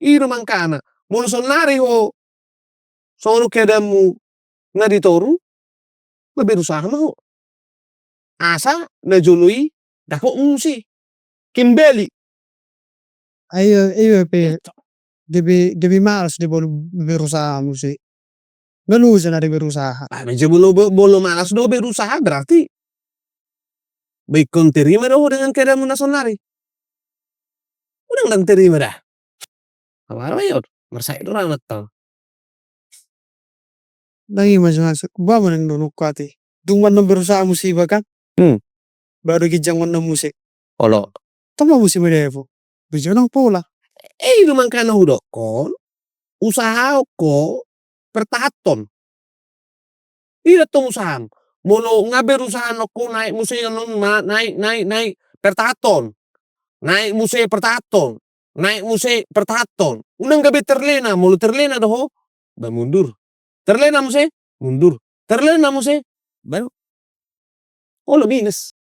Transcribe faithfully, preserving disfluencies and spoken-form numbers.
I do mangkana, molo saonnari ho songon keadaanmu na di toru, ma berusaha ma ho. Asa na jolo i dapotmu muse. Kembali. Ayo, ayo pe. Gabe, gabe malas do molo berusaha muse. Molo muse na di berusaha. Ah, molo, molo malas do berusaha berarti. Baik, ingkon terima do ho dengan keadaanmu na saonnari. Unang ndang terima da. Apa do i on? Marsahit do ra mantong. Ndang i maksud, ba manang donok kati. Dung manang berusaha muse iba kan. Hmm. Baru ginjang manang muse. Olo. Tama muse melepo. Bisa nang pola. Eh, i do mangkana hudokkon. Usaha ho pertahaton. Ida tong usaham. Molo nga berusaha nokko naik muse non ma, naik, naik, naik, pertahaton. Naik muse pertahaton. Naik muse pertahaton. Unang gabe terlena, molo terlena do ho, ba mundur. Terlena muse, mundur. Terlena muse, baru. Olo minus.